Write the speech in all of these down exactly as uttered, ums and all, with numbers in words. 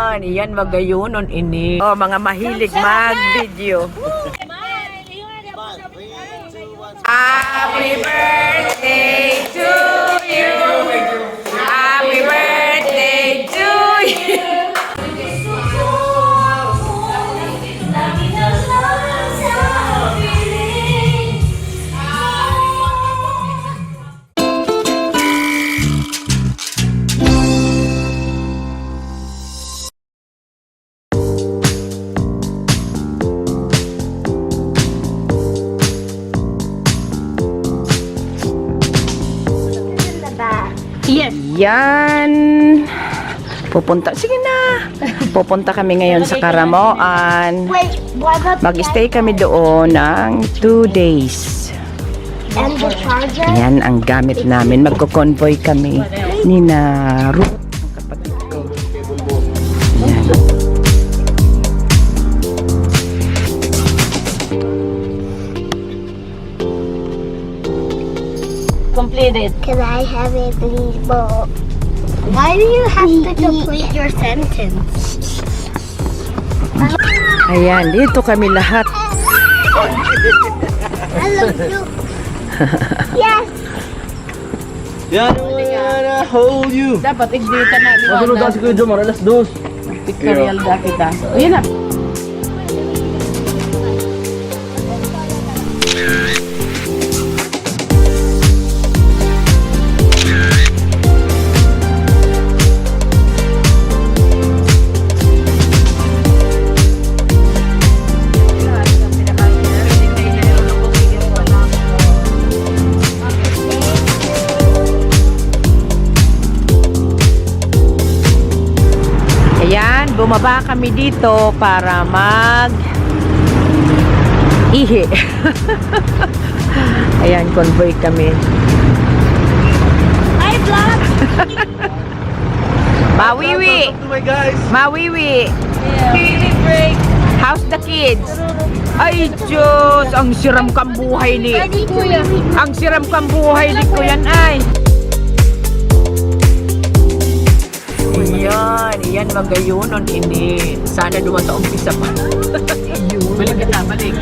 Yan, magayonon ini. Oh, mga mahilig mag-video. Happy birthday to you. Happy birthday to you. Yes. Yan. Pupunta, sige na. Pupunta kami ngayon sa Karamoan. Wait, what about the Mag-stay kami doon ng two days. And the charger? Yan ang gamit namin. Magko-convoy kami ni na Ruth, ang kapatid ko. Yan. Completed. Can I have a please, Bo? Why do you have to complete your sentence? Ayan, dito kami lahat. I love you. Yes. Yan, yan, I hold you. Dapat igdita na, di ba? Masunod na si Kuya Jomar, alas dos. Pictorial da kita. Ayan na. Ayan, bumaba kami dito para mag ihi. Ayan, convoy kami. Hi, vlog! Mawiwi! Shout out to my guys! Mawiwi! Yeah. How's the kids? Ay, Diyos! Ang siram kang buhay ni, ang siram kang buhay ni Kuyan ay. Iyan, iyan, magayonon ini. Sana duman sa umpisa pa. Balik kita, balik.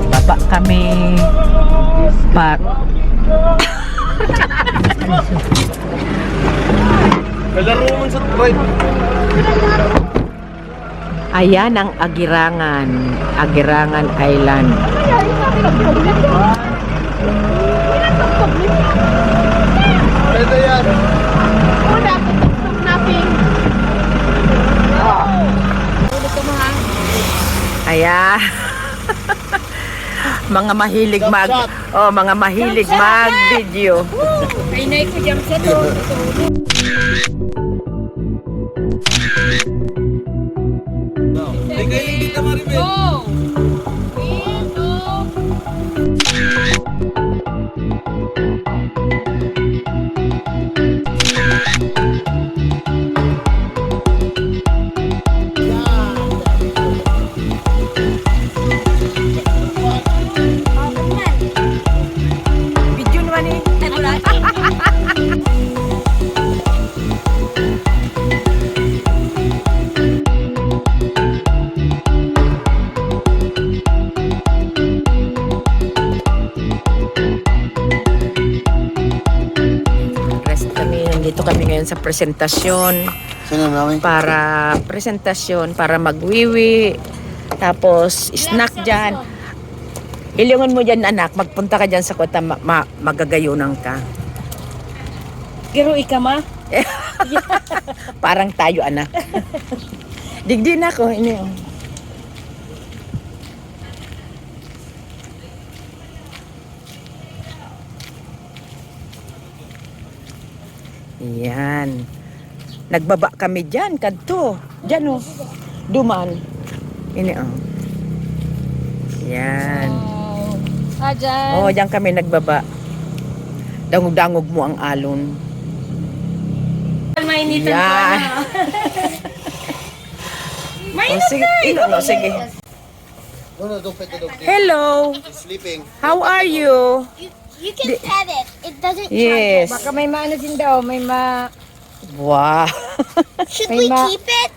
Baba kami. Par- Kalaro man sa ride. Ayan ang Agirangan, Agirangan Island. Pwede yan. Ayan. Mga mahilig mag, oh, mga mahilig mag-video. Ay, nay ko dyan sa to. Go! Go! Video naman eh. Rest kami. Nandito kami ngayon sa presentasyon. Sino, Mami? Para presentasyon, para magwiwi. Tapos, snack dyan. Ilingon mo dyan, anak. Magpunta ka dyan sa kwarta, ma-, ma-, magagayonan ka. Pero ika, ma? Parang tayo, anak. Digdi na ako. Ini, oh. Yan. Nagbaba kami diyan, kadto. Diyan, oh. Duman. Ini, oh. Yan. Ah, dyan. Oh, diyan kami nagbaba. Dangog-dangog mo ang alon. Mainitan Yan. pa na. Oh, sige. Ilo, no, sige. No, no, don't pet the dog. He's Hello. sleeping. How are you? You, you can pet it. It doesn't Yes. charge. Baka may maano sinda, oh, may ma... Wow. Should May we ma- keep it?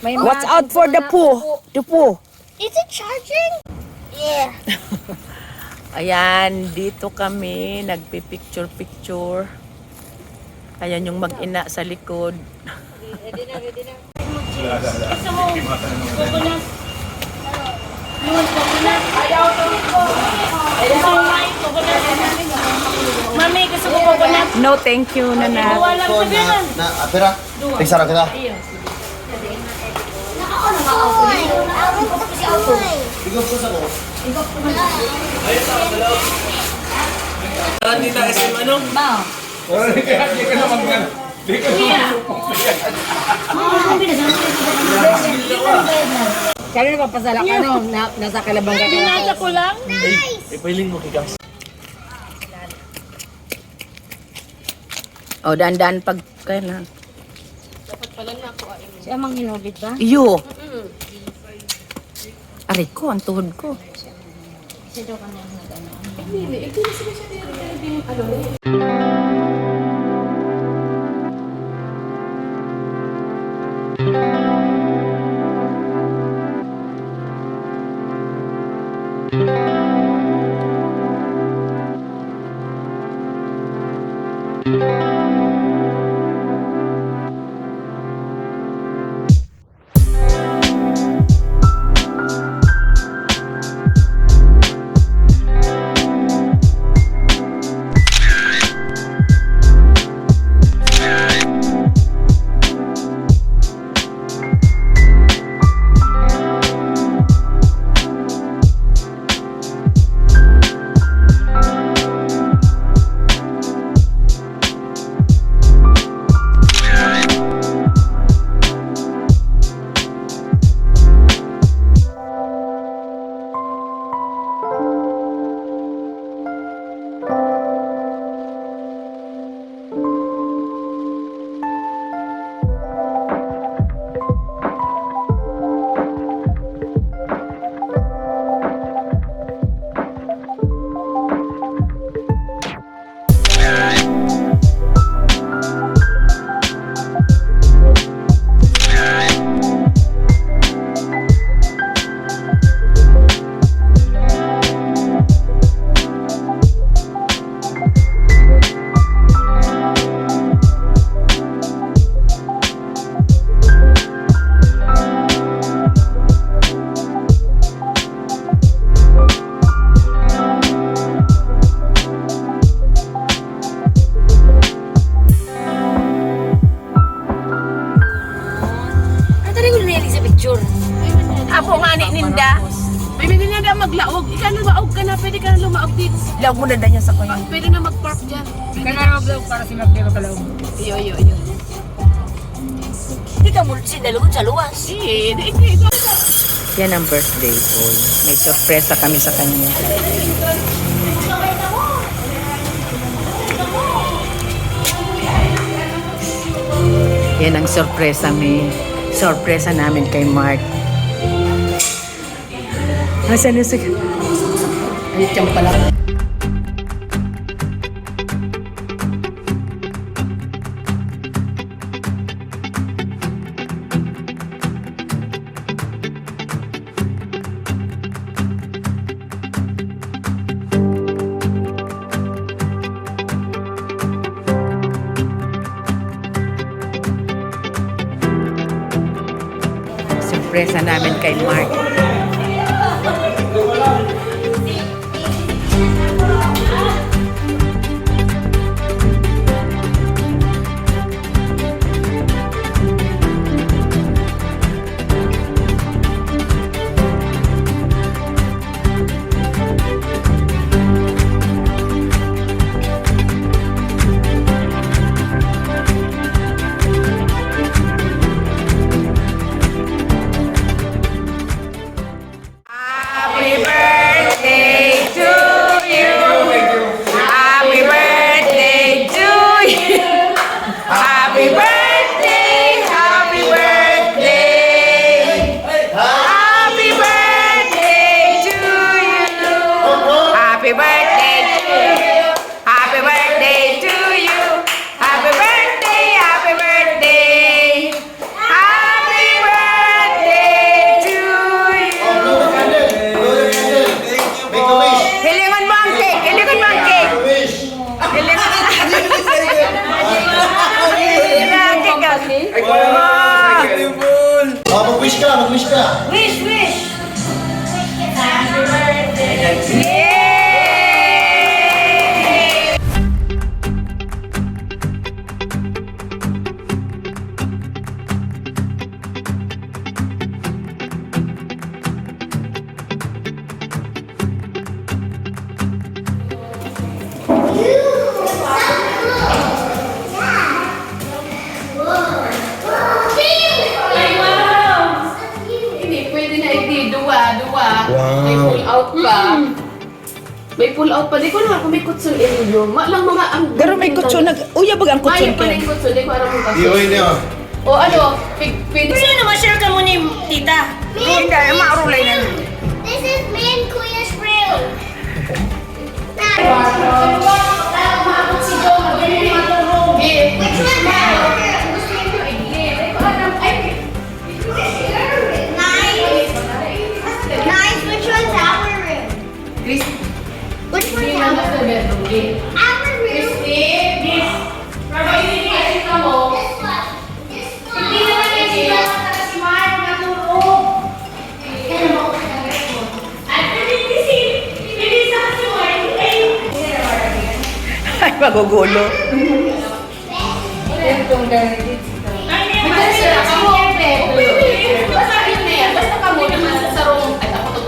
May Watch ma- out for the poo. The poo. Is it charging? Yeah. Ayan, dito kami nagpi-picture-picture. Ayan yung mag-ina sa likod. Gusto mo coconut? You want coconut? Gusto mo white coconut? Mami, gusto ko coconut. No, thank you, Nana. Wala ko dyan. Na, ah, pera. Nagsara kita. Iyo. Ikaw po sa ko. Parang dito S M ano? Kaya napapasala ka, no? Na, nasa kalabang ka. Pinasa ko lang. Ipiling mo kikas. O, dandan pag kaya na. Dapat pala na ako ay. Siya mang hinubit ba? Iyo. Aray ko, ang tuhod ko. Hindi, ito na sila siya din. Ano? Ang taring ko na sa picture. Apo nga ni ninda. May hindi na maglaog. Ikaw na maog ka na, pwede ka na lumaog dito. Laog mo na dyan sa kuya. Pwede na mag-park dyan. Ikaw na mag-vlog para si Mark Pero Kalaog. Iyo, iyo, iyo. Hindi ka mul- sinaluhod sa luwas. Eh, di, di, di. Yan ang birthday boy. May sorpresa kami sa kanya. Yan ang sorpresa, may sorpresa namin kay Mark. Asan na si... Ay, tiyan pala. Sorpresa namin kay Mark. Oh, pwede ko naman kung may kutson, Emilio. Ma-, lang mga ang Pero may kutson, nag-, uya baga ang kutson, Ken? Kutson, di ko alam kung kaso. Iyoy niya. O ano, pig-, pin- Pwede naman share ka mo ni tita. Hindi, maarulay na. This is me and Kuya's room. Which one's our room? Nice. Nice, which one's our room? Chris, which one's our room? Our room. Christy, Miss, Roberto, hindi ka mo. This one. This one. Hindi naman kayo sila sa si Mark natulog. Ay, magugulo. Basta yun na yan. Basta kamo naman sa sarong, ay, ako to.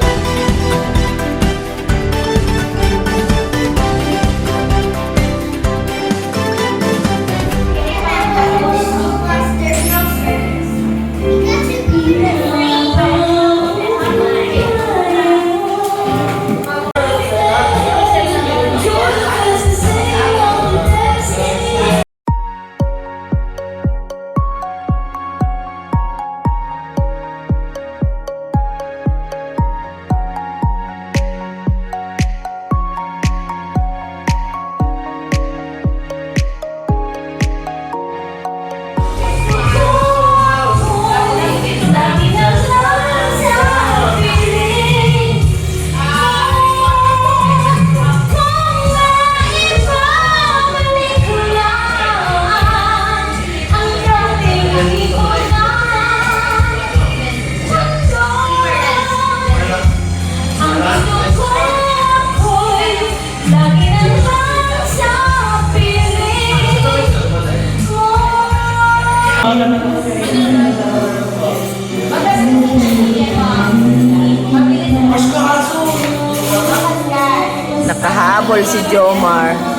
Nakahabol si Jomar.